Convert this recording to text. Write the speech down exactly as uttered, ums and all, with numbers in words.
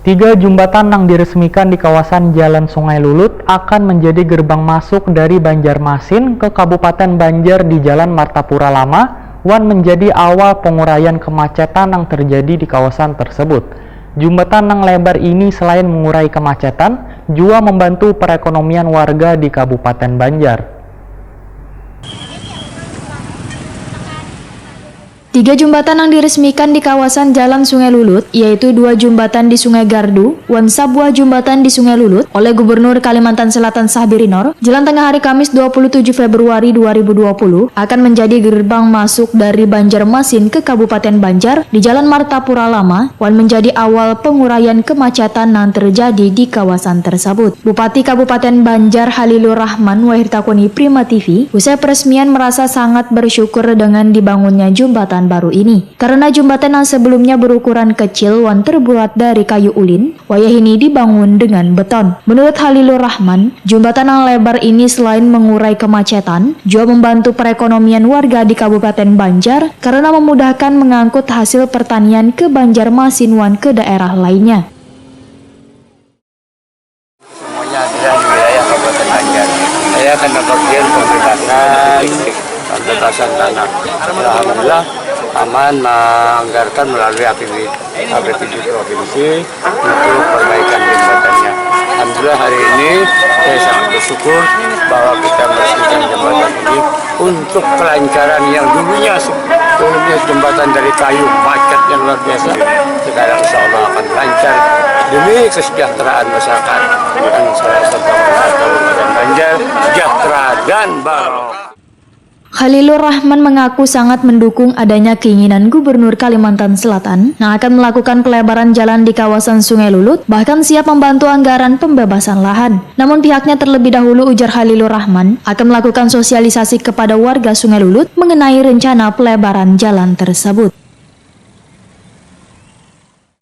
Tiga jumbatan nang diresmikan di kawasan Jalan Sungai Lulut akan menjadi gerbang masuk dari Banjarmasin ke Kabupaten Banjar di Jalan Martapura Lama wan menjadi awal penguraian kemacetan yang terjadi di kawasan tersebut. Jumbatan nang lebar ini selain mengurai kemacetan, jua membantu perekonomian warga di Kabupaten Banjar. Tiga jumbatan yang diresmikan di kawasan Jalan Sungai Lulut, yaitu dua jumbatan di Sungai Gardu wan sabuah jumbatan di Sungai Lulut oleh Gubernur Kalimantan Selatan Sahbirinor, jalan tengah hari Kamis dua puluh tujuh Februari dua ribu dua puluh, akan menjadi gerbang masuk dari Banjarmasin ke Kabupaten Banjar di Jalan Martapura Lama wan menjadi awal penguraian kemacetan yang terjadi di kawasan tersebut. Bupati Kabupaten Banjar Halilur Rahman wayah ditakuni Prima T V, usai peresmian merasa sangat bersyukur dengan dibangunnya jumbatan baru ini. Karena jumbatan yang sebelumnya berukuran kecil wan terbuat dari kayu ulin, wayah ini dibangun dengan beton. Menurut Halilur Rahman, jumbatan yang lebar ini selain mengurai kemacetan, juga membantu perekonomian warga di Kabupaten Banjar karena memudahkan mengangkut hasil pertanian ke Banjarmasin wan ke daerah lainnya. Semuanya adalah di wilayah Kabupaten Banjar. Saya kena bagian pembebasan, pembebasan tanah. Alhamdulillah, Paman menganggarkan melalui A P B, A P B D Provinsi untuk perbaikan jembatannya. Alhamdulillah, hari ini saya sangat bersyukur bahwa kita meresmikan jembatan ini untuk kelancaran yang dulunya sebelumnya jembatan dari kayu macet yang luar biasa, sekarang insya Allah akan lancar demi kesejahteraan masyarakat dan salah satu Kabupaten Banjar sejahtera dan barokah. Khalilur Rahman mengaku sangat mendukung adanya keinginan Gubernur Kalimantan Selatan yang akan melakukan pelebaran jalan di kawasan Sungai Lulut, bahkan siap membantu anggaran pembebasan lahan. Namun pihaknya terlebih dahulu, ujar Khalilur Rahman, akan melakukan sosialisasi kepada warga Sungai Lulut mengenai rencana pelebaran jalan tersebut.